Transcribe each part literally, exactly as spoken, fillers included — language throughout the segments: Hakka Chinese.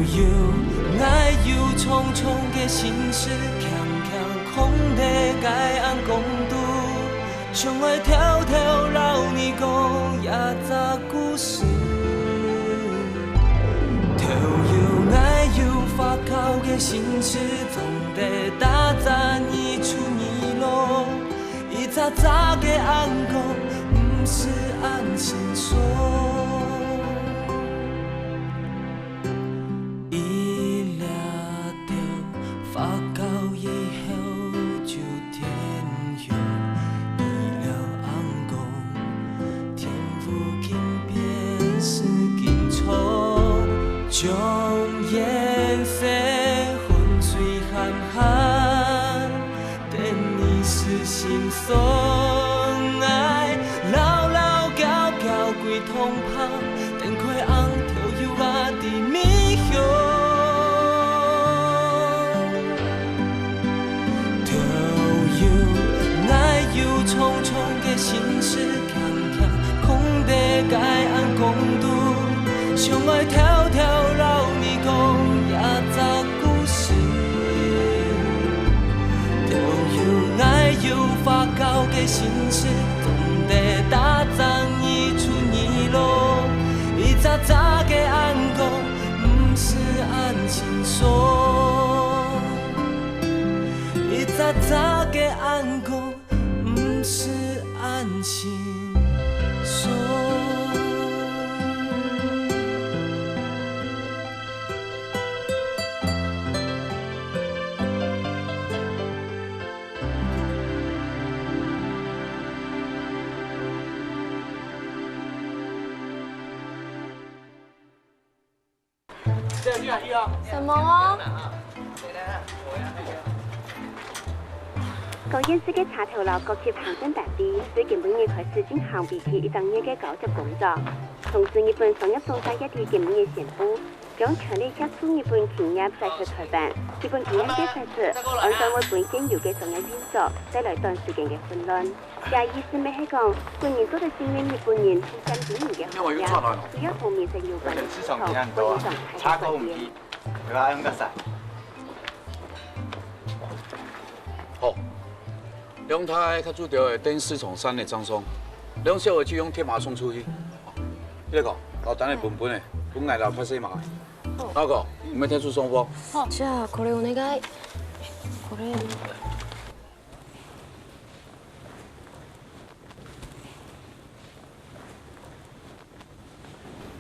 有，𠊎有重重个心事，輕輕囥在𠊎頷公肚，想愛偷偷摎你講這隻故事。都有𠊎有發酵个心事，總得打發你出二路。 一隻隻个頷公，毋使恁心酸。一粒豆發酵以後就天香，一粒頷公，天父金變是金錯，將顏色混水喊喊。 等你死心酸，愛牢牢交交歸同伴，等開頷頭油啊的米香。都有𠊎有重重个心事，輕輕囥在𠊎頷公肚，想愛偷偷摎你講這隻 故事，都有𠊎有發酵个心事，總得打發你出二路。一隻隻个頷公，毋使恁心酸。一隻隻个頷公，毋使恁心酸。 什麼哦？高縣市个車頭摎各級行政單位，對今晡日開始進行為期一隻月个交接工作。同時，日本商業總會也在今晡日宣布， 將全力協助日本企業徙出臺灣。日本企業个徙出，安全會分現有个商業運作帶來短時間个混亂。這意思乜係講，個人做得信任日本人係佔中人个行業，主要同民生有關个市場會影響大家个關係。好，兩大較主要个電視同三立張送，兩小个就用鐵馬送出去。這個，老單个本本个，本來老拍細馬。 老哥，你們天數送不？好。じゃあ、これお願い。これ。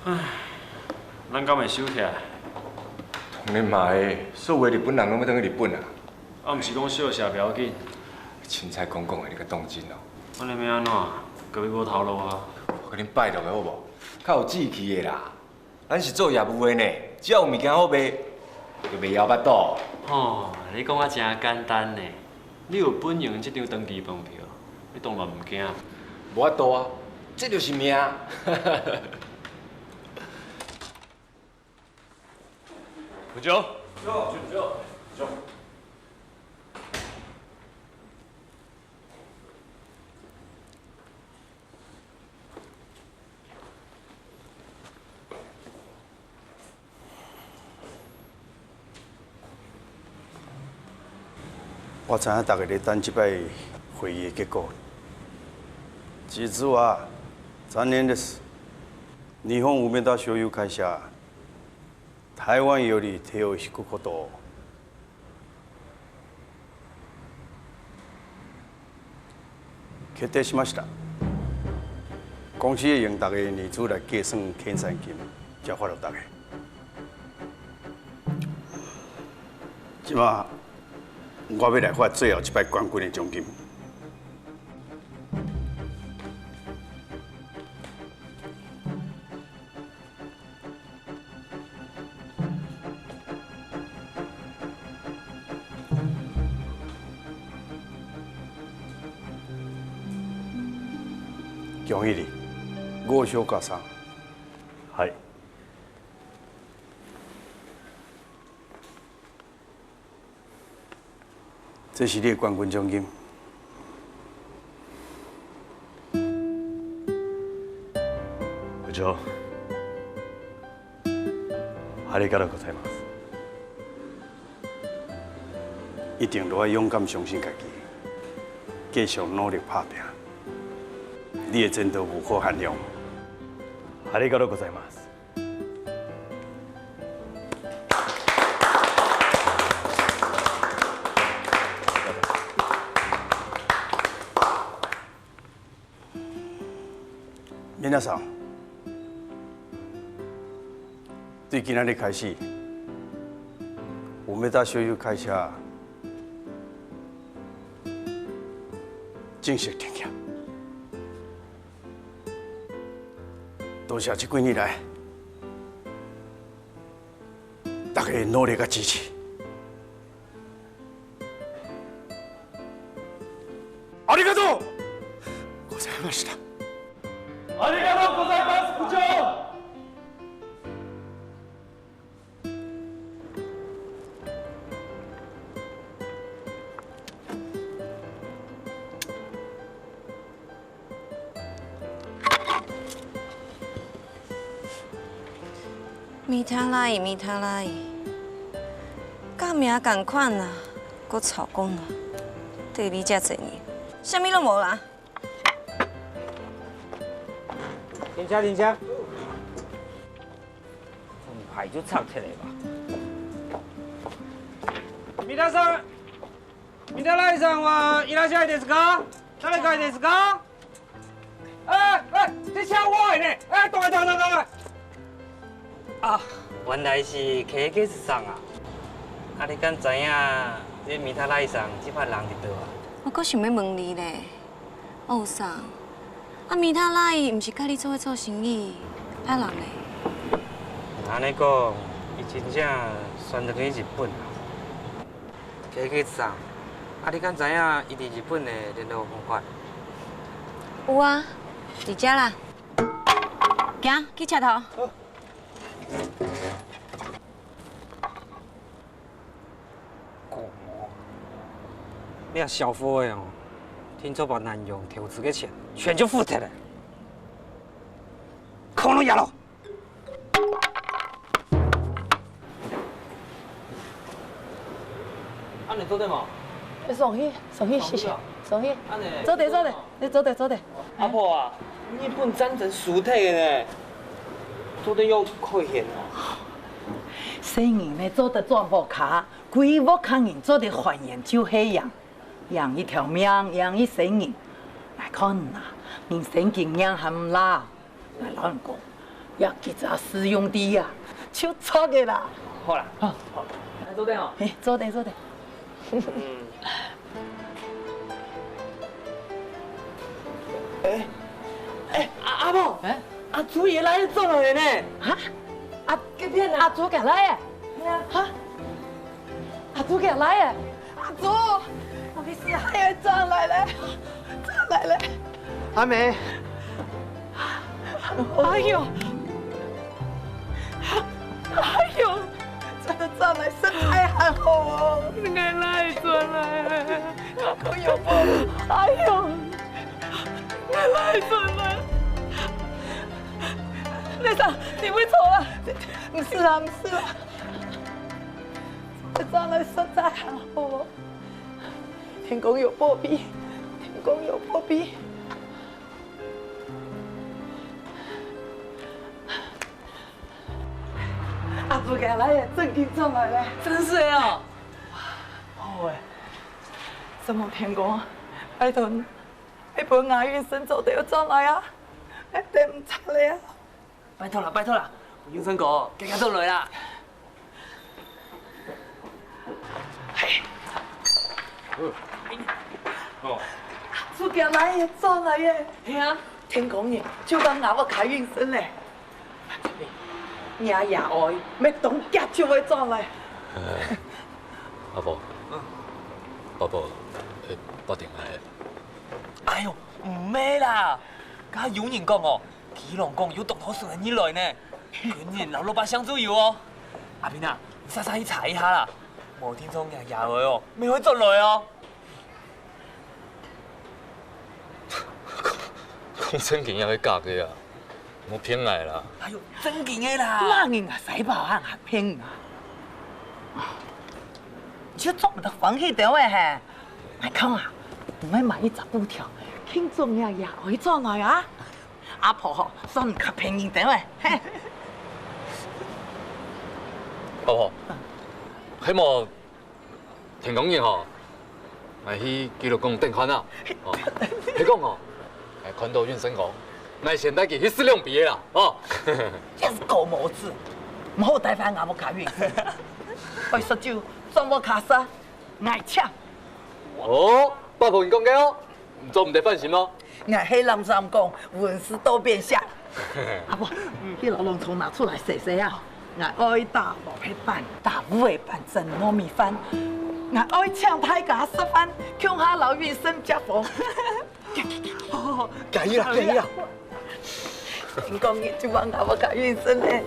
唉，咱敢會收起來？當然嘛會，所有个日本人攏欲轉去日本啊。啊，毋是講小謝袂要緊。凊彩講講的，你較當真哦。按呢欲按怎？隔壁無頭路啊。我共恁拜託的好無？較有志氣的啦。 咱是做業務的呢，只要有物件好賣，就袂枵腹肚。吼，你講啊真簡單呢。你有本營這張長期飯票，你當然毋驚。無法度啊，這就是命。部長。部長。部長。 我知影大家咧等這擺會議的結果。実は、残念です。日本梅田商友会社、台湾より手を引くことを 決定しました。公司會用大家的年資來計算遣散金，才發予大家。這馬，我欲來發最後一擺冠軍的獎金。 恭喜你，五勝加三。嗨。 這是你的冠軍獎金。部長，我ありがとうございます。一定都愛勇敢相信家己，繼續努力拍拚。你的前途無可限量。ありがとうございます。皆さん、对今仔日開始，梅田石油会社正式停業。多謝這幾年來大家努力个支持。 ありがとうございました。ありがとうございます、部長。米塔拉伊，米塔拉伊，甲名共款啊，閣操工啊，對你遮濟年，啥物攏無啦。停車，停車！這牌就拆起來吧。米塔桑，米塔拉伊桑は、いらっしゃいですか？誰かいですか？ 哎，哎，這車我的呢！哎，等下，等下，等下！啊，原來是K K桑啊！啊，你敢知影這米塔拉伊桑這擺人佇佗啊？我閣想欲問你咧，歐桑，啊，米塔拉伊毋是佮你做伙做生意，啊人咧？按呢講，伊真正選擇去日本啊？ K K桑，啊，你敢知影伊佇日本的聯絡方法？有啊，佇遮啦。行，去車頭。好。你啊，小夫的哦，聽說把南洋投資的錢全就付掉了。この野郎！ 恁樣做得無？上去，上去，謝謝，上去。恁樣做得，做得，你做得，做得。阿婆啊，日本戰爭輸忒个呢，做得有虧欠哦。細人呢，做得轉屋下，歸屋下人做得團圓就係贏。 贏一條命，贏一生人。𠊎看啊，人生經驗還毋罅。𠊎摎你講，這幾隻試用期啊，就著个啦。好啦，好，好，來做得哦。嘿，做得，做得。嗯。哎，哎，阿，阿婆，哎？阿珠个倈仔轉來了呢。哈？啊，該片啊。阿珠个倈仔？係啊。哈？阿珠个倈仔？ 阿珠，我个小孩又轉來了，轉來了。阿妹。哎喲，哎喲，真个轉來，實在還好哦。你个倈仔轉來了。哎喲，哎喲，你个倈仔轉來。先生，你毋會錯啊。毋係啦，毋係啦。 轉來實在還好哦。天公有保庇，天公有保庇。阿珠个倈仔正經轉來了。真係哦。好誒，承蒙天公，拜託你，愛分𠊎永生做得轉來啊，𠊎等毋掣了啊。 拜託啦，拜託啦，永生哥，遽遽轉來啦。嘿。哦。阿珠个倈仔轉來了。係啊。天公爺就講𠊎愛開永生了。若爺哀，乜當遽就會轉來。阿婆，嗯。婆婆，呃，八點來。哎喲，毋係啦，該有人講哦， 基隆港有當多順人來呢，軍人摎老百姓都有哦。阿平啊，你煞煞去查一下啦，無定著若爺哀哦，乜會轉來哦。講正經也係假个啊？莫騙𠊎啦！哎喲，正經个啦！麼人啊，使包啊，還騙啊？你就做毋得歡喜兜仔嘿！𠊎講啊，你愛買一隻布條，慶祝若爺哀轉來啊！阿婆吼，算你較騙人兜仔，嘿！阿婆，係無 天光日吼，𠊎去基隆港等看啊。哦，係講吼，𠊎看到運生哥，𠊎先帶佢去食兩杯个啦，哦。這係狗毛子，毋好帶壞𠊎屋下運生。愛食酒，轉屋下食，𠊎請。哦，八婆你講个哦。 你做毋得反心咯。𠊎係老實講，文字多變相。阿婆，去老籠床拿出來洗洗啊！𠊎愛打烏白粄，打烏白粄蒸糯米飯。𠊎愛請大家食飯，共下摎運生接風。加油啦，加油啦！天光日就換𠊎屋下運生咧。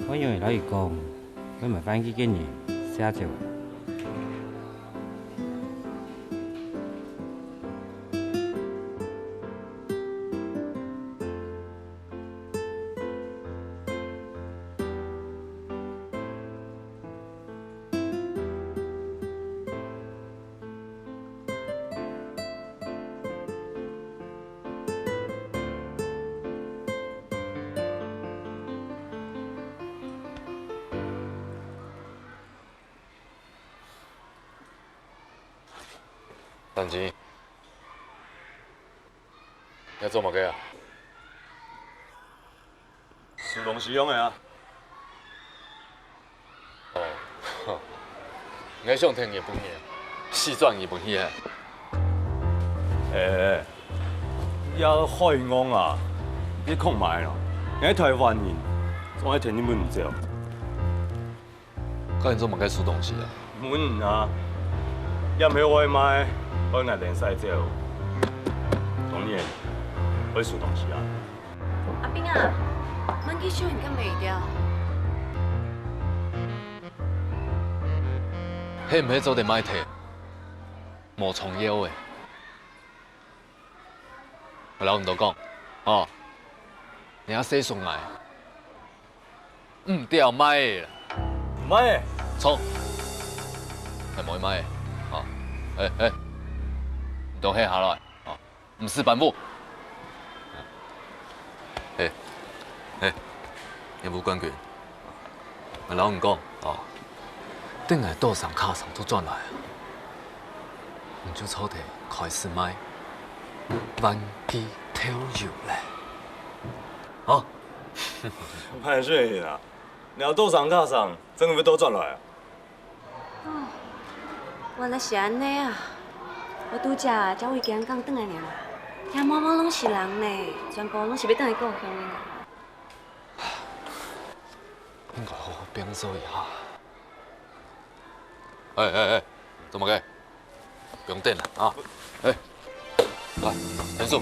𠊎仰會摎佢講，愛買飯个人寫走。 等一下，你愛做麼个啊？收東西用个啊。哦，𠊎想聽日本語，四川日本語个。哎，這海戇啊，你講麼个咯？𠊎台灣人，總愛聽日本語。 該你做麼个收東西啊？問啊，也毋係外賣，愛𠊎等徙走。當然，愛收東西啊。阿斌啊，慢去收你个尾條。係毋係做得莫提？無重要个。𠊎摎你兜講，哦，你阿細叔𠊎。 毋，毋愛賣啦。毋賣？著。係無愛賣。哦，哎，哎，你兜歇下來，哦，毋使搬屋。嘿，嘿，業務冠軍，𠊎摎你講，哦，等𠊎多桑卡桑都轉來，你就做得開始賣玩具豆油咧。哦。 萬歲啦！你兜多桑卡桑，真个會倒轉來啊？哦，原來係恁呢啊！𠊎拄才正對機場港轉來呢，這茫茫攏係人呢，全部攏係愛轉去故鄉个呢。應該好好放鬆一下。哎哎哎，做麼个？ 毋用等啦，啊！哎，來，𢯭手。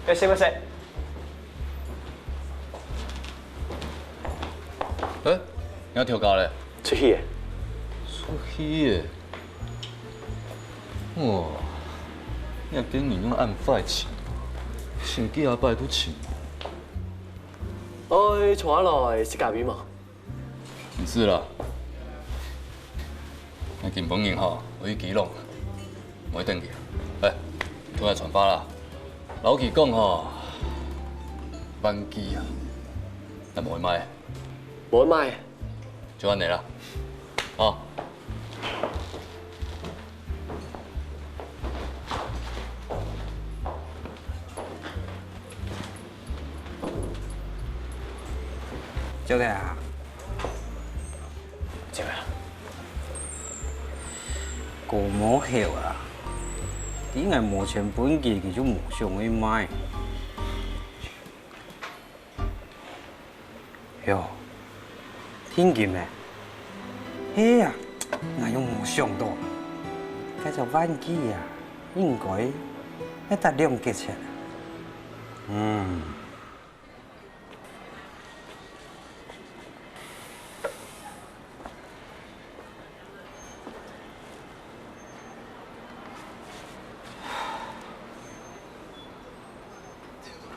哎，是不是？哎，你兜頭家咧？出去咧。出去咧？哇，你兜經理仰恁壞情，先幾下擺都情。哎，坐下來，食咖啡無？ 毋使啦。𠊎今晡日吼，愛去基隆，毋會等佢。哎，同𠊎傳話啦，摎佢講吼，玩具啊，𠊎無愛賣。無愛賣？就恁呢啦。好。 小弟啊，小弟啊，哥無孝啊！知𠊎無錢分佢，佢就無想愛賣。喲，定金呢？係啊，𠊎又無想到，該隻玩具啊，應該係值兩個錢啊。嗯。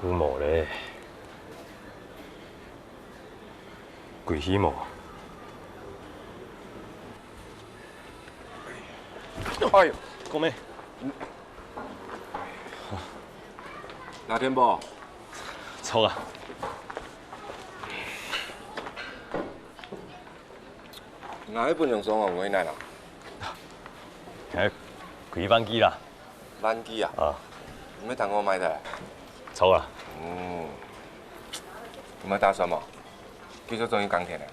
有無咧？歸去無？哎喲，講咩？哪天無？著啊。 𠊎係分你上網為難啊！哎，開玩具啦。玩具啊？啊。你毋係同𠊎買个？著啊。嗯。你有打算無？繼續轉去耕田啊？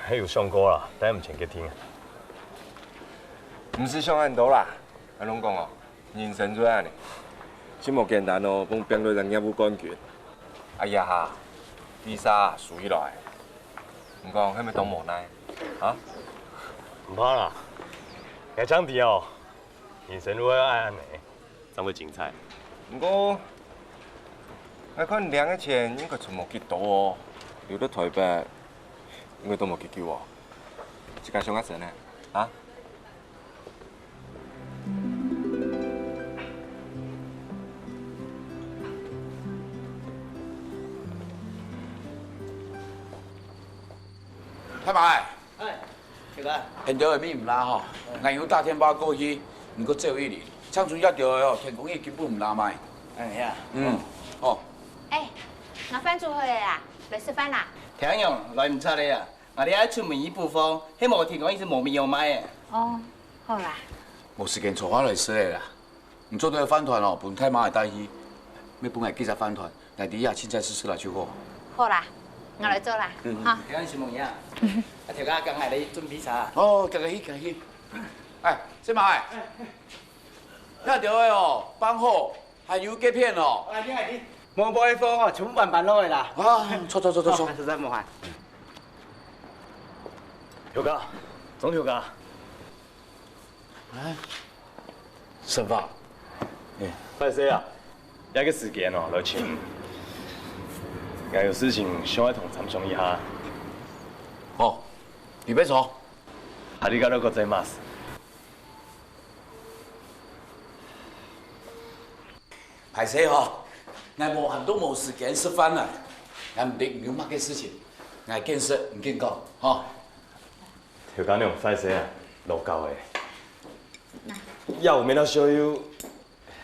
還有想過啦，但係毋曾決定啊。毋使想恁多啦，𠊎同你講哦， 人生就恁仔，真無簡單哦，分拚到一隻業務冠軍。哎呀哈，visa收起來，你講係毋係當無奈？啊？毋怕啦，𠊎正知哦，人生就愛恁仔，正會精彩。毋過，𠊎看領个錢應該存無幾多哦，留到台北，應該都無幾久哦。自家想較深呢，啊？ 大妹，哎，大哥。現在个米毋罅吼，𠊎有打電話過去，毋過走一輪，像春這兜个哦，天光日根本毋罅賣。哎呀，嗯，哦。哎，𠊎飯煮好了啦，來食飯啦。天光來毋掣了啊！ 𠊎這愛出門一步風，係無天光日就無米好賣咧。哦，好啦。無時間坐下來食咧啦。你做得飯糰哦，分大媽仔帶去，乜分𠊎幾隻飯糰，𠊎在這清菜試試啦就好。好啦，𠊎來做啦，嗯，哈。天光日食無米啊？啊，頭家，該𠊎來準備茶。哦，行行去，行行去。哎，細妹，哎，哎。 這兜个哦，放好，還有該片哦。啊，你看你，無買貨哦，全部搬搬落來啦。啊，著著著著著。好，實在無閒。頭家，鍾頭家。哎，沈發。哎，歹勢啊，這個時間哦，來尋你。𠊎有事情想愛同你參詳一下。哦，你別坐。ありがとうございます。 歹勢吼，𠊎無閒都無時間食飯啊。𠊎毋知你有麼个事情，𠊎見食毋見講，吼。頭家娘，歹勢啊，老搞欸。也有麼个需要，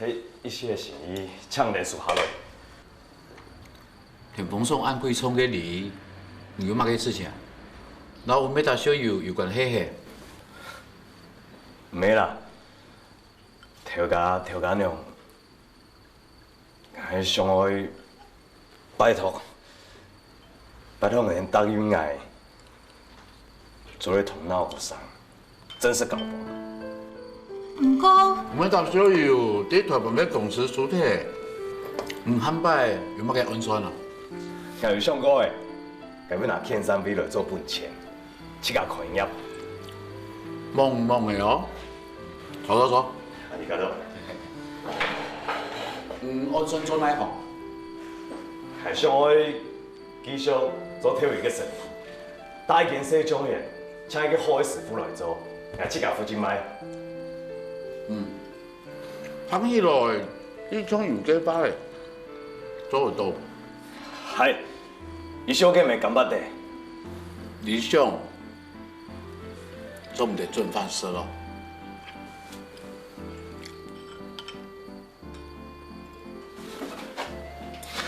係一息个心意，請你收下來。田豐上恁貴重个禮，你有麼个事情啊？摎吳美達小友有關係係？毋係啦， 頭家，頭家娘，𠊎想愛拜託，拜託你答應𠊎，做你同𠊎學生，正式交往。毋過，吳美達小友在台灣个公司註冊，毋還拜有麼个安全啊？𠊎有想過欸，𠊎會拿遣散費來做本錢。 自家開業。望望仔哦。坐坐坐。啊，你看到。嗯，安全做哪行？還想愛繼續做頭一个生意，帶一間細醬園，請一个好个師傅來做，𠊎自家負責賣。嗯，聽起來，你像有計畫欸，做得到。係，一生懸命甘巴得。理想 做毋得準飯食咯。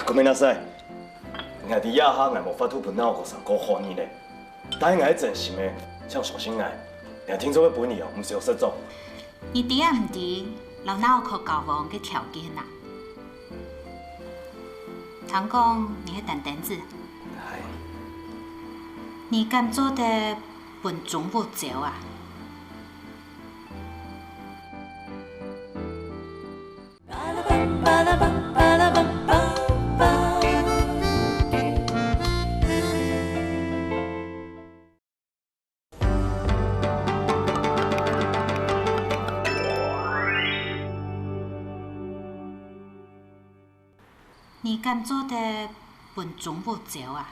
ごめんなさい。𠊎知這下𠊎無法度分𠊎學生過好日仔，但係𠊎係真心个，請相信𠊎，𠊎定著會分你哦，毋使失望。你知也毋知，摎𠊎學生交往个條件啊？ 聽講你係單單子。係。你敢做得分中午朝啊？你敢做得分鍾屋走啊？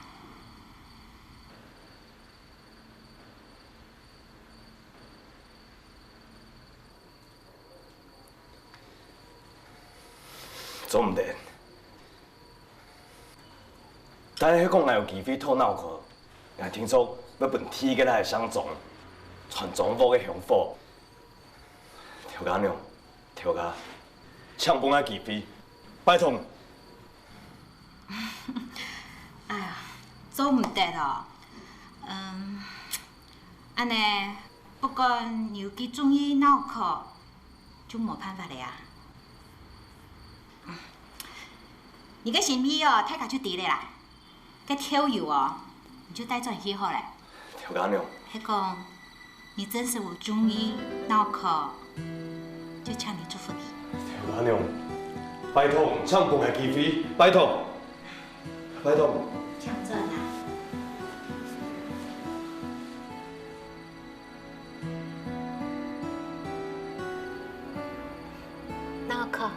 做毋得。但係講𠊎有機會討腦殼，𠊎定著會分第一个來姓鍾，傳鍾屋个香火。頭家娘，頭家，請分𠊎機會，拜託。哎呀，做毋得哦。嗯，恁呢，不管你有幾中意腦殼，就無辦法了啊。你个心意哦，大家就知了啦。 該豆油哦，你就帶轉去好了。頭家娘。係講，你真實有中意腦殼，就請你祝福佢。頭家娘，拜託，請分𠊎機會，拜託，拜託。請轉啊。 腦殼，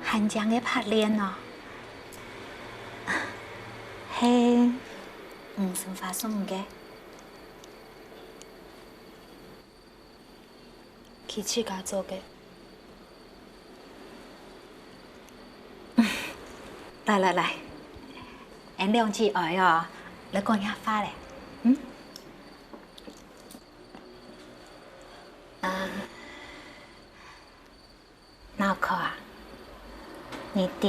還靚个白蓮哦，係吳春發送你个，佢自家做个。來來來，𫣆兩姊妹哦，來講下話咧，嗯？ 啊，腦殼啊，你知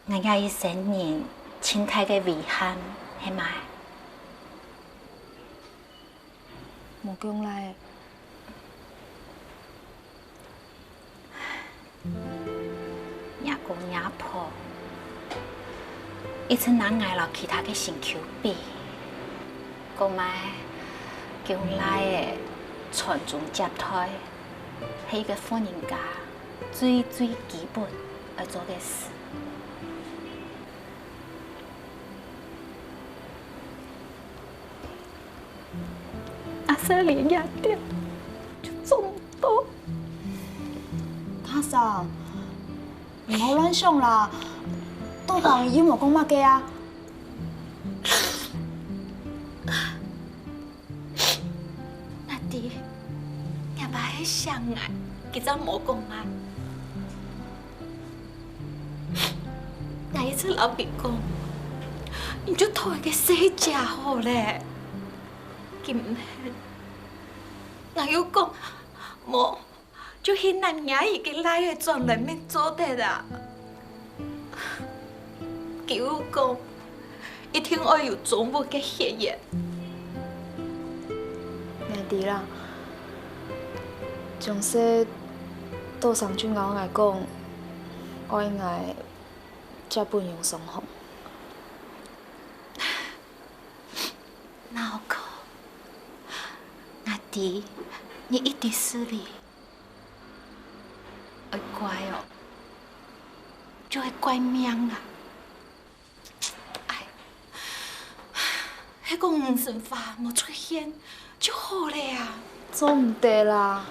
𠊎這一生人盡大个遺憾係麼个？無降倈仔。 若公若婆一直拿𠊎摎其他个心臼比，講麼个降倈仔傳宗接代係一個婦人家最最基本愛做个事。 阿細連這點就做毋到。卡桑，毋好亂想啦，對方又無講麼个啊。阿弟，若爸係惜𠊎，佢正無講啊。 𠊎一直摎佢講，你就討一個細姐好咧。佢毋肯，𠊎又講，無，就去拿若一個倈仔轉來乜做得啊。佢又講， 一定愛有中國个血緣。𠊎知啦，從細多桑就摎𠊎講，愛𠊎接分楊雙紅。腦殼，𠊎知你一直勢利，愛怪哦，就愛怪命啊！ 唉，係講吳春發無出現就好了啊！做毋得啦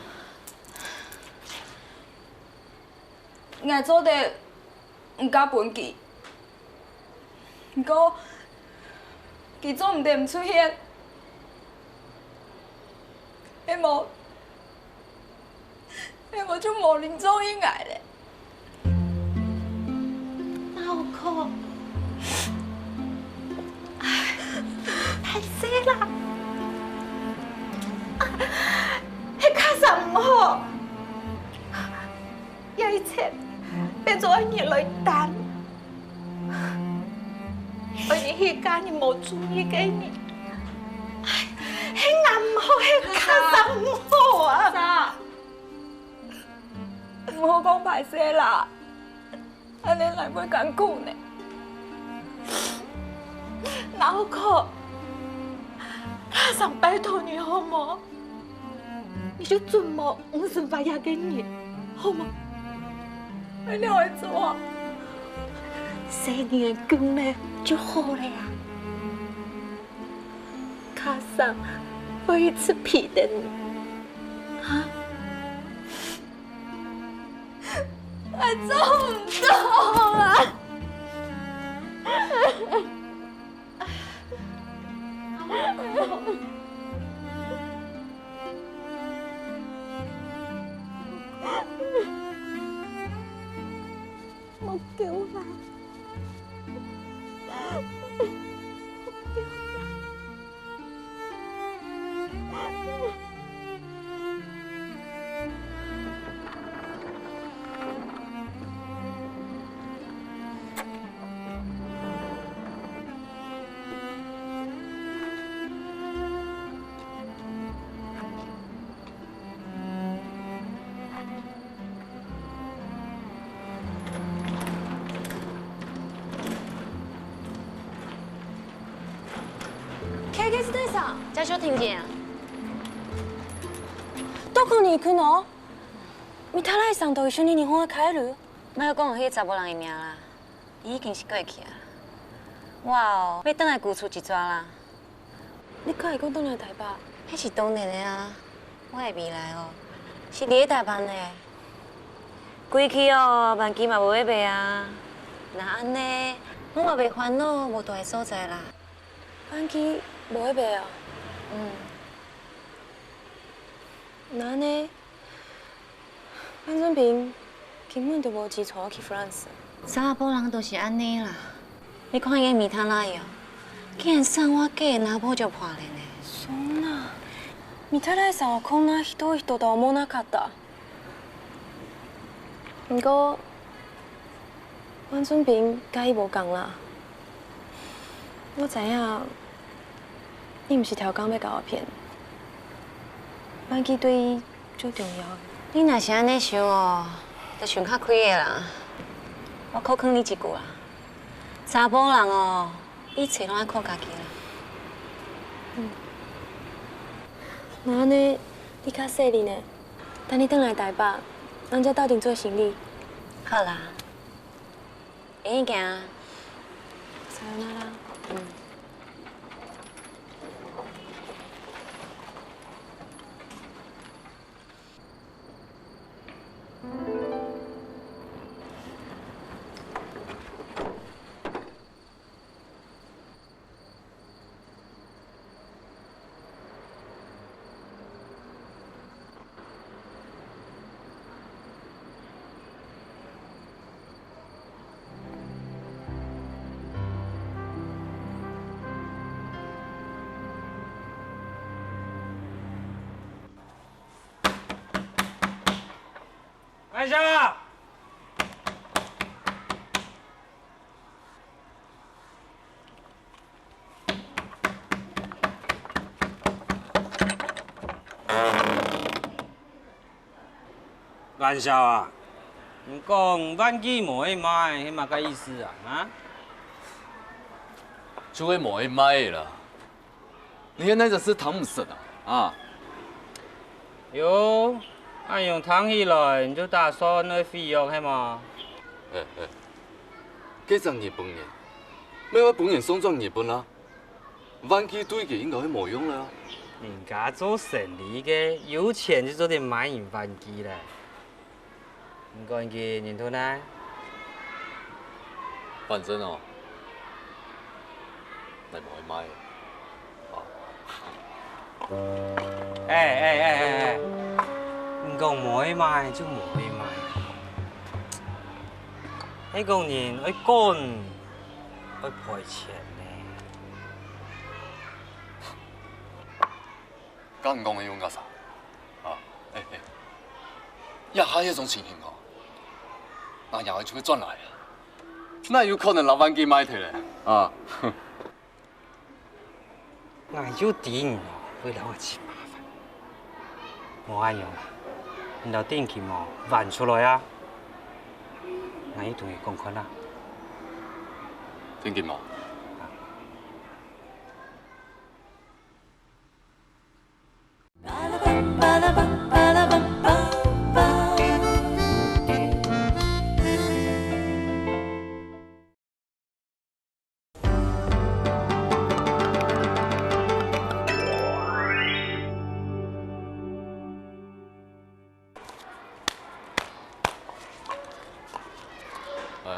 ！𠊎做得毋嫁分佢，毋過佢做毋得毋出現。 係無，係無就無人中意𠊎咧。腦殼，唉，歹勢啦，係卡桑毋好，這一切變做愛你來擔。 愛你去嫁你無中意个人。唉，係𠊎毋好，係卡桑毋好啊！卡桑，毋好講歹勢啦，恁呢𠊎會艱苦呢。腦殼，卡桑拜託你好無？ 你就準無吳春發這個人，好無？𠊎仰會做啊？細人仔降倈就好了啊！卡桑會一直陪等你，哈？做毋到啊！莫哭啦！莫哭啦！ K K 是在上，在小婷姐。どこに行くの？見たらいさんと一緒に日本へ帰る？莫講去查埔人个名啦，伊已經是過去啊。我哦，欲轉來孤厝一逝啦。 你敢會講轉來台北？該係當然个啊，我个未來哦，是佇咧台北呢。歸去哦，萬基嘛無愛賣啊。若恁呢，我嘛袂煩惱無蹛个所在啦。萬基無愛賣啊？嗯。若恁呢， 范振平根本就無錢𤆬我去France。查埔人都是恁呢啦，你看伊个米塔拉哦，竟然送我假个拿破酒破爛呢。そんな、米塔拉さんはこんなひどい人とは思わなかった。毋過，范振平佮伊無仝啦。我知影，你毋是刁工欲共我騙。萬基對伊 最重要个。你若是恁呢想哦，就想較開个啦。我苦勸你一句啦，查埔人哦，一切攏愛靠家己啦。嗯。若恁呢，你較細膩呢，等你轉來台北，咱才鬥陣做生理。好啦，會行啊。さよなら。嗯。 萬少啊，你講萬記無愛賣，係麼个意思啊？啊？就係無愛賣啦。你現在真係聽毋識啊？啊？喲，恁樣聽起來，你就打算愛毀約係無？欸欸，該隻日本人，乜愛分人送轉日本啊？ 萬記對佢應該係無用了啊。人家做生理个，有錢就做得買人萬記咧。毋管佢認同哪？反正哦，𠊎無愛賣。啊。哎哎哎哎哎，你講無愛賣就無愛賣。係講人愛講，愛賠錢呢。 敢講个用个啥？啊，哎哎，這下這種情形哦，𠊎爺哀就會轉來啊，哪有可能摎萬記賣忒咧？啊，𠊎就知你哦，會摎𠊎尋麻煩。無恁樣啦，你摎定金哦還出來啊，𠊎又同你講看啦。定金哦。啊。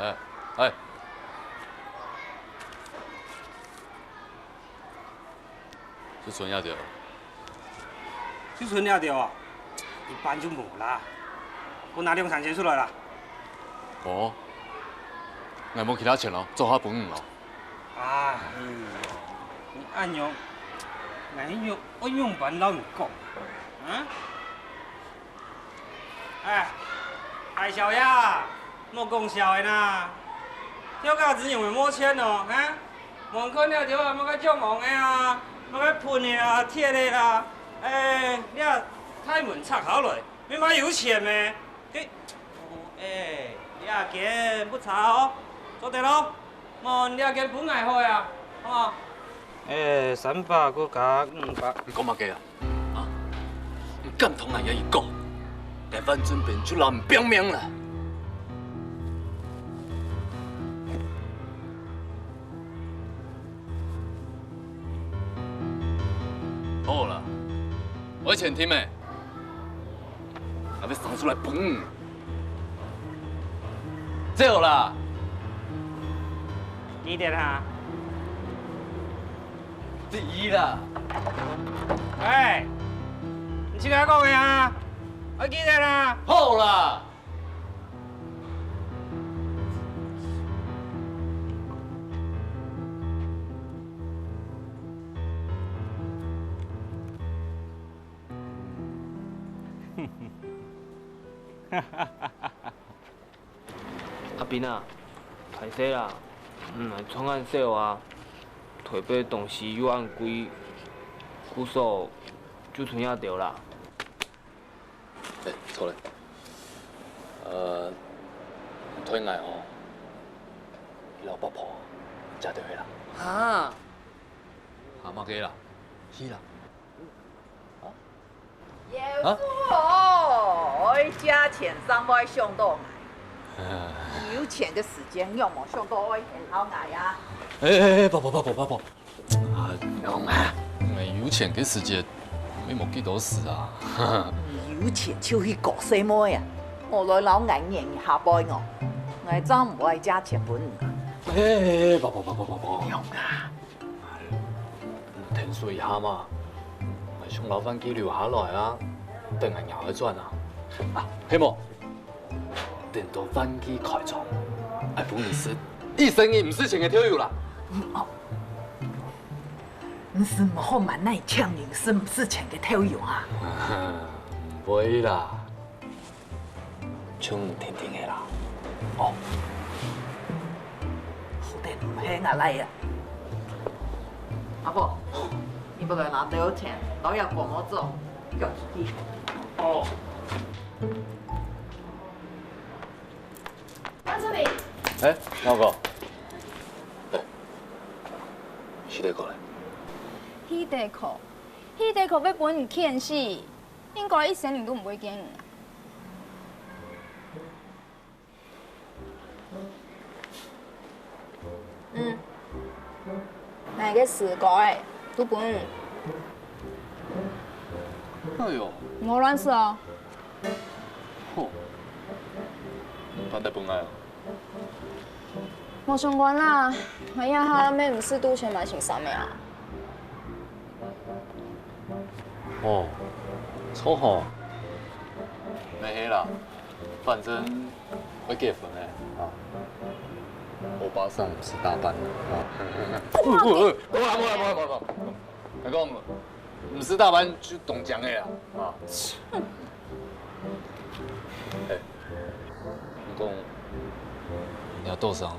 哎，哎，就賰這兜。就賰這兜啊？一半就無啦。𠊎拿兩三千出來啦。哦，𠊎無其他錢咯，做下分你咯。哎喲，你恁樣，𠊎仰，𠊎仰般摎你講啊？啊？ 哎，大少爺，莫講笑个啦！跳甲子仰會無錢哦，哈？望看這條啊，麼个醬紅个啊，麼个噴个啊，鐵个啦，哎，這大門拆下來，愛買油錢咩？嘿，哎，這間毋差哦，做得咯。 無，你這間分𠊎好啊，好無？哎，三百，閣加五百。你講麼个啊？啊？你敢同𠊎爺講？𠊎范振斌就摎你拚命啦！好啦，𠊎愛錢定咩？ 𠊎愛生出來分你。走啦！幾點啊？第一啦！喂，你自家講个啊？愛幾點啊？好啦！ 阿斌啊，歹勢啦，嗯，穿恁少啊，台北東西又恁貴，故所就賰這兜啦。哎，著咧。呃，你代𠊎吼，去摎伯婆借兜仔啦。哈？哈麼个啦？去啦。 有數哦，愛借錢正會想著𠊎。有錢个時節，仰無想著愛𢯭𠊎啊？哎哎哎，伯伯伯伯伯伯，啊，仰啊？哎，有錢个時節，也無幾多事啊。有錢就去搞細妹啊，莫來摎𠊎黏下背哦。𠊎正毋會借錢分你。哎哎哎，伯伯伯伯伯伯，仰啊？ 哎，你𢯭手一下嘛，𠊎想摎范記留下來啊，等𠊎娘哀轉啊。啊，係無？等到范記開張，𠊎分你食一生人毋使錢个豆油啦。你係毋好滿哪請人食毋使錢个豆油啊？毋會啦。 就你定定个啦。哦。好得毋係𠊎倈仔啊。阿婆，你不來拿兜錢，摎這個莫做，交出去。哦。到這裡。哎，老哥。哎，係得過來。係得過，係得過會分你譴死。 應該一生人都毋會見你。嗯，𠊎个詩歌仔，都分你。哎喲，莫亂食哦。吼，還得分𠊎啊？ 無相干啦，𠊎這下乜毋使堵錢買新衫仔啊。哦，著吼。乜係啦，反正愛結婚了啊。歐巴桑毋使打扮了啊。無啦，無啦，無啦，無啦，無啦。𠊎講， 毋使打扮就當靚个啦，啊。哎，你講，若多桑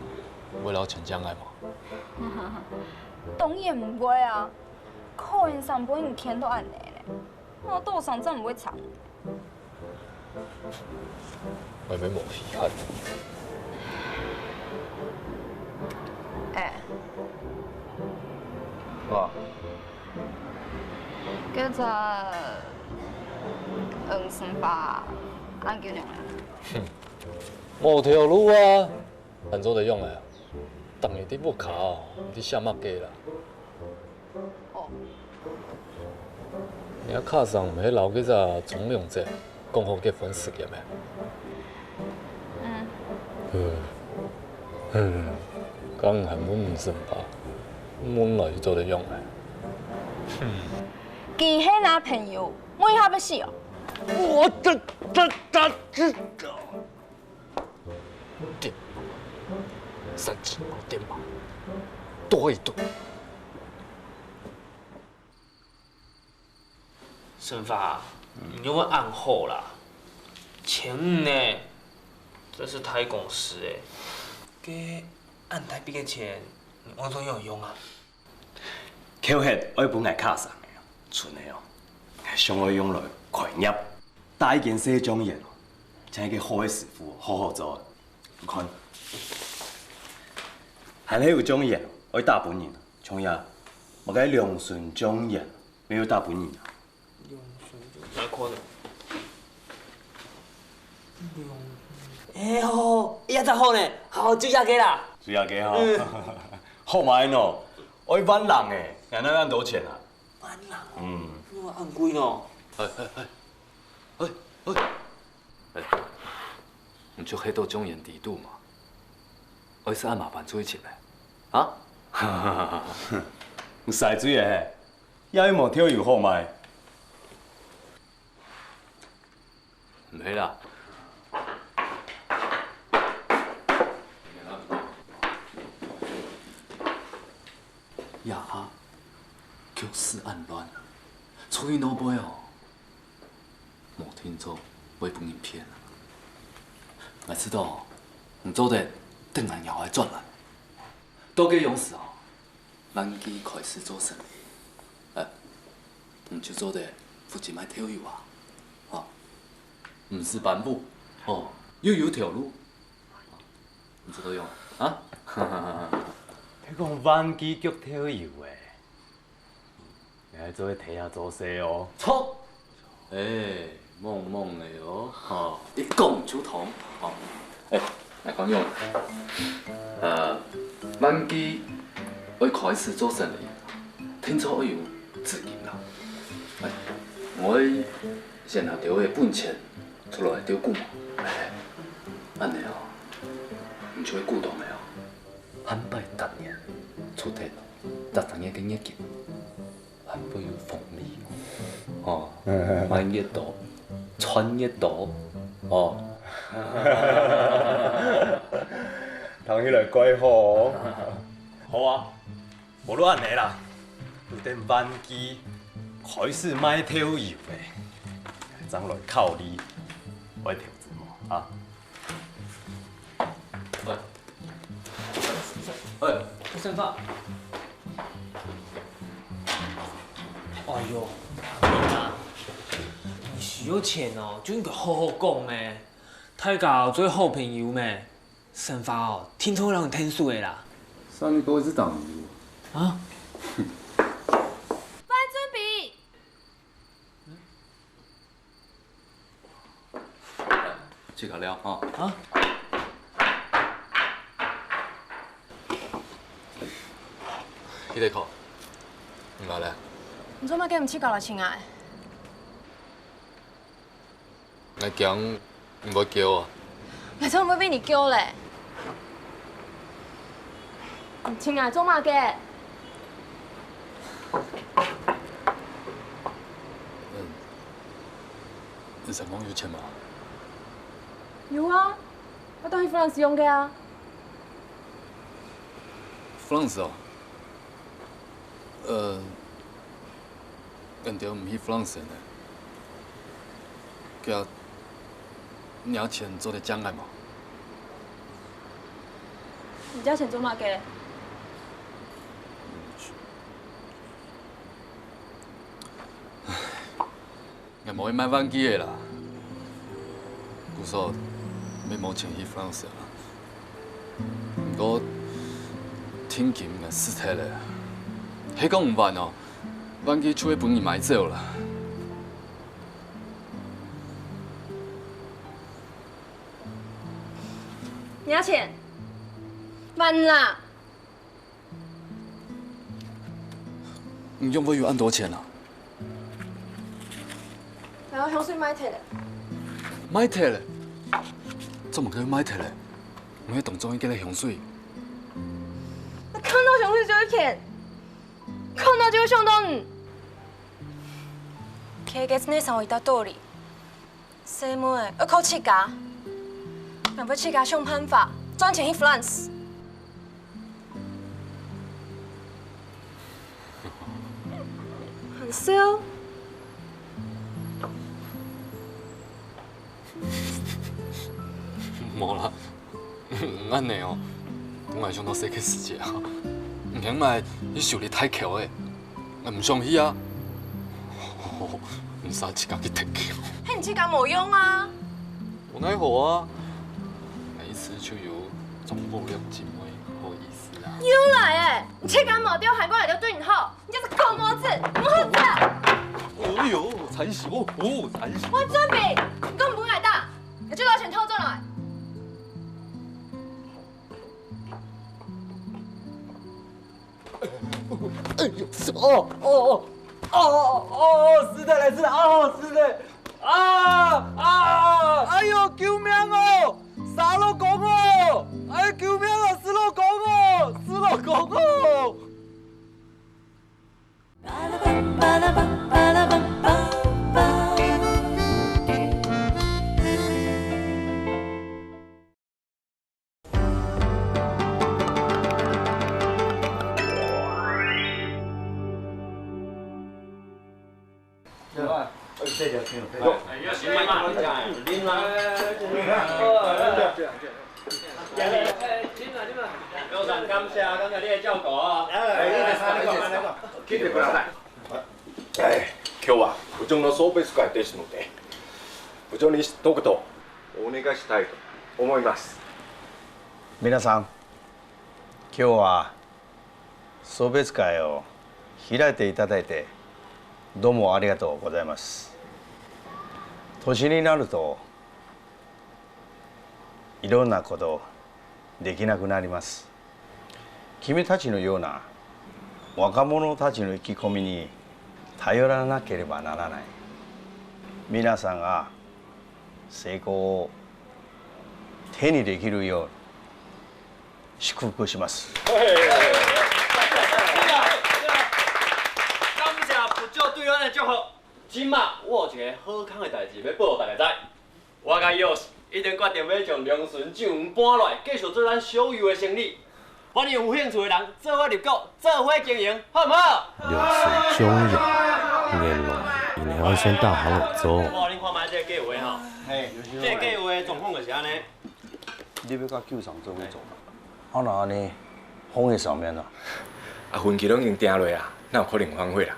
會摎錢借𠊎無？當然毋會啊，可憐生分你譴到恁呢咧，𠊎多桑正毋會慘。 𠊎乜無稀罕。哎。哇。該隻黃生發恁久仰啊？哼，無頭路啊！ 還做得用个啊？逐日在屋下哦，毋知寫麼个啦。哦。你阿卡桑毋係摎該隻鍾良哲講好結婚時間咩？嗯。呃，嗯，講還問毋成吧？問來就做得用个。佢係若朋友，問下要死哦！我這這這這！點，三七點吧，多一度。沈發，你有無恁好啦？千五呢，這是大公司欸。該恁大筆个錢，你愛做仰用啊？扣忒愛分𠊎卡上个，賰个哦，𠊎想愛用來開業，搭一間細醬園哦，請一個好个師傅好好做。你看，還係有醬園愛打分人，像這，麼个龍順醬園，乜有打分人啊？ 用手就，來看呢。用，哎喲，這隻好呢，好，就這個啦。就這個吼。嗯。好賣喏，愛萬零欸，哪有恁多錢啊？萬零哦？嗯。哪有恁貴喏？哎哎哎，哎哎，哎，你就係到醬園底肚嘛，愛使恁麻煩出去尋咧，啊？你使水欸！ 也係無豆油好賣。毋係啦。這下局勢恁亂，出去外背哦，無定著會分人騙。𠊎知道，你做得等𠊎娘仔轉來，到該央時哦， 萬記開始做生意，呃，你就做得負責賣豆油啊，吼，毋使搬屋，吼，又有頭路，你知道用啊？係講萬記焗豆油欸，你還做得在這做事哦。著！ 哎，懵懵个哦，吼，一講就通，吼。哎，來講用，呃，萬記愛開始做生意，定著愛有資金啦。哎，𠊎先拿兜个本錢出來鬥股嘛。哎，恁呢哦，你就係股東了哦。 還擺逐年出忒，逐隻月个月給，還會有紅利哦。哦，買越多，賺越多，哦。聽起來蓋好哦。好啊，無論恁呢啦，有等萬記開始賣豆油咧，正來考慮愛投資無啊？ 喂，喂，先生。哎喲，你啊，你需要錢哦，就應該好好講咩。大家做好朋友咩，先生哦，定著會摎你𢯭手个啦。生意都係當有。啊？飯準備。 自家尞哈。啊？你來看，你來了。你做麼个毋自家來尋𠊎？𠊎驚你會噭啊。𠊎正毋會分你噭咧。你尋𠊎做麼个？ 嗯，你先生有錢無？有啊，𠊎當去Florence用个啊。Florence哦？呃，恁久毋去Florence呢。該，你有錢做得借𠊎無？你借錢做麼个？ 𠊎無愛賣萬記个啦，故所乜無錢去Florence啦。毋過，定金𠊎使忒咧，係講毋還哦，萬記就會分人買走啦。你个錢，還啦！ 你仰會有恁多錢啊？𠊎个香水賣忒咧。賣忒咧？做麼个會賣忒咧？𠊎當中意个香水，看到想去就去騙，看到就會想到你。 解決のさんを言った通り、生命愛靠自家。俺會自家想辦法賺錢去France。很笑。無啦，恁呢哦，本來想到細个時節啊，毋肯買去修理大橋誒，𠊎毋想去啊。毋使自家去提橋。嘿，你自家無用啊。無奈何啊，𠊎一時就有種無良姊妹，好意思啊。又來誒，你自家無掉，還講人家對你好。 你這隻狗毛子，你好子！哎喲，慘死我！哦，慘死！我準備，你敢毋分𠊎打？你就拿錢討轉來。哎喲，哦哦哦哦哦，實在來，實在，哦，實在，啊啊！哎喲，救命哦！死老公哦！哎，救命啊！死老公哦！死老公哦！ 非常感謝，感謝你的照顧哦。哎，今日は部長の送別会ですので、部長に一言お願いしたいと思います。皆さん、今日は送別会を開いていただいて、どうもありがとうございます。年になると、いろんなことできなくなります。君たちのような若者たちの意気込みに頼らなければならない。皆さんが成功を手にできるように 祝福します。感謝部長對咱的祝福。這馬我有一个好康的代誌欲報大家知。我佮Yosh一定決定欲將龍順酒園搬落來，繼續做咱燒油的生理。歡迎有興趣的人做伙入股，做伙經營，好毋好？龍順酒園，原來𪜶係愛選大行長做。我恁看覓這个計畫吼，嘿，這个計畫的狀況就是按呢。 你欲佮舊廠做伙做？啊，若按呢，風會上面啊？啊，分期攏已經定落啊，哪有可能反悔啦？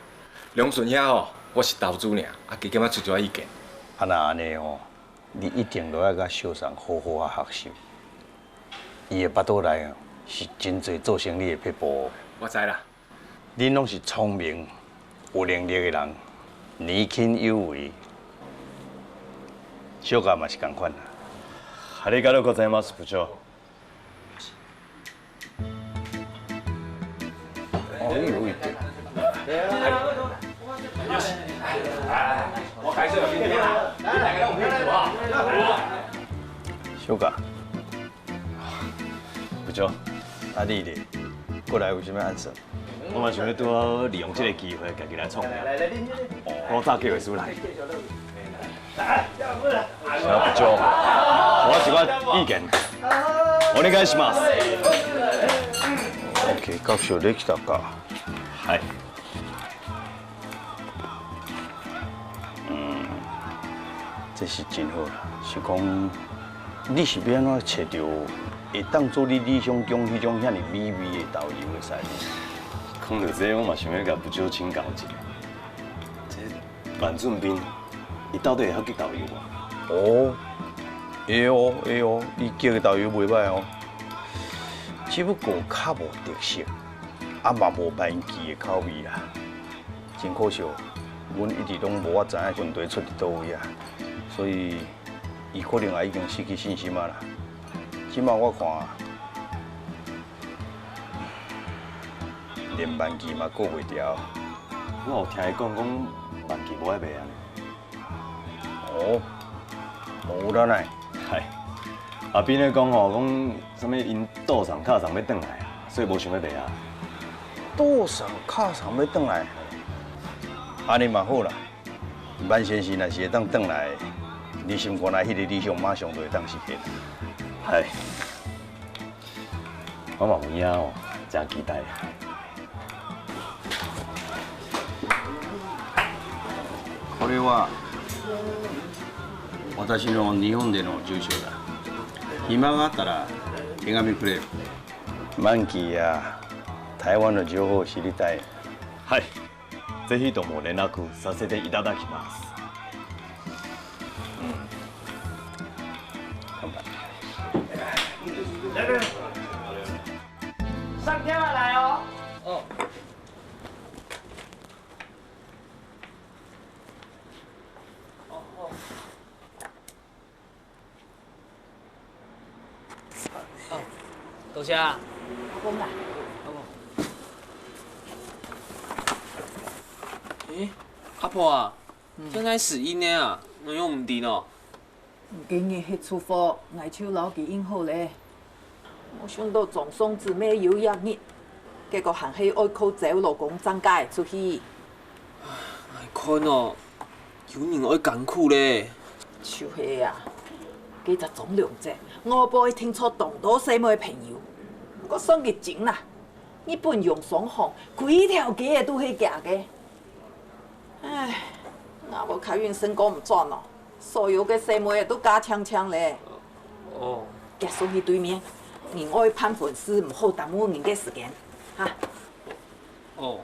龍順遐吼，我是投資爾，啊，加減仔出一寡意見。啊，若按呢吼，你一定著愛佮秀山好好仔學習。伊的腹肚內啊，是真濟做生理的撇步哦。我知啦。 恁攏是聰明、有能力的人，年輕有為。小可嘛是仝款啦。ありがとうございます、部長。哦，有一點。我開始了，今天啊，你大家攏有興趣啊？小可， 部長，啊你咧，過來有啥物案子？我嘛想欲拄好利用這个機會，家己來創業。我早計劃書來。小部長，我有一寡意見。お願いします。OK，教授，你去讀啊？嗨。 嗯，這是真好啦。是講，你是欲按怎揣著會當做你理想中彼種遐爾美味的豆油的師傅？講到這，我嘛想欲共部長請教一下，這范俊斌，伊到底會曉激豆油無？哦，會哦，會哦，伊激的豆油袂歹哦。只不過較無特色，啊嘛無萬記的口味啦。 真可惜，阮一直攏無法知影問題出佇佗位啊，所以伊可能也已經失去信心啊啦。這馬我看啊，連萬記嘛顧袂牢。我有聽伊講，講萬記無愛賣啊。哦，無啦呢。嗨，阿斌咧講吼，講啥物𪜶倒送、卡送欲轉來啊，所以無想欲賣啊。多少較長欲轉來。恁呢嘛好啦，萬先生若是會當轉來，你心肝內彼个理想馬上就會當實現。唉，我嘛有影哦，真期待。これは私の日本での住所だ。今があったら手紙くれよ。万吉呀，台湾的情報知りたい。はい。 ぜひとも連絡させていただきます。上電話来哦。哦。哦，哦。 哦，多謝啊。阿公啊。阿公。誒，阿婆啊，嗯。這哪使用个啊？哪樣毋知呢？今日係初貨，𠊎就摎佢應好咧。無想到張姓姊妹有一日，結果還係愛靠周老公正嫁出去。𠊎看哦， 有人愛艱苦咧。就係啊，該隻張良正，外背定著當多細妹个朋友，毋過算佢精啦，日本洋商行，規條街仔都係厥个。唉，若無較運勢過毋轉哦，所有个細妹仔都嫁淨淨咧。哦。遽送去對面，人愛辦婚事，毋好耽誤人个時間，哈。哦。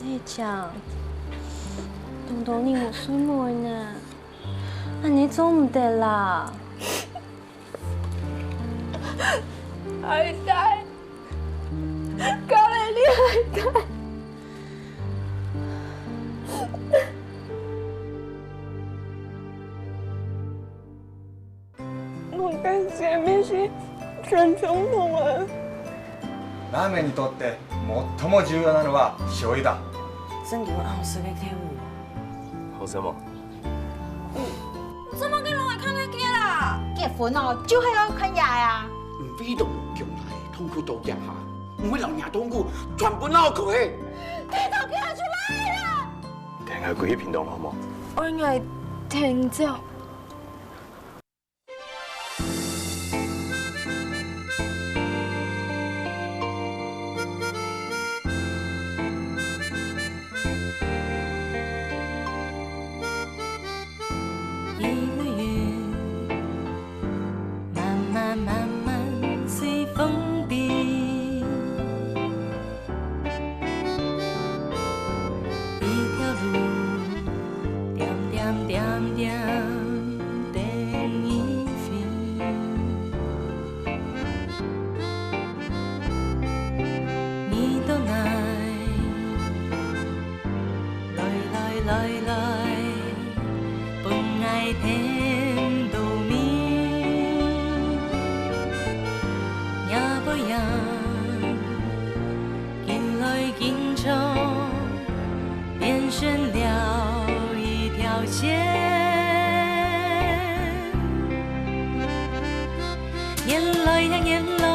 你講，東東你無睡目呢，恁呢做毋得啦。 海帶，高麗麗海帶。我感謝你是全總統啊。ラーメンにとって最も重要なのは、しょう油だ。真有好食个天婦羅。好食無？ 做麼个攏愛看該个啦？結婚哦，就係愛看這个啊。毋會當將來痛苦到這下，毋會老娘痛苦，全部腦殼嘿。你都叫出來啦！聽𠊎歸去屏東好無？愛𠊎聽照。 一个月，慢慢慢慢随风飞。一条路，点点点点等你飞。 你到哪？來來來來，分𠊎聽到明。若背影，緊來緊長，變成了一條線。原來呀，原來。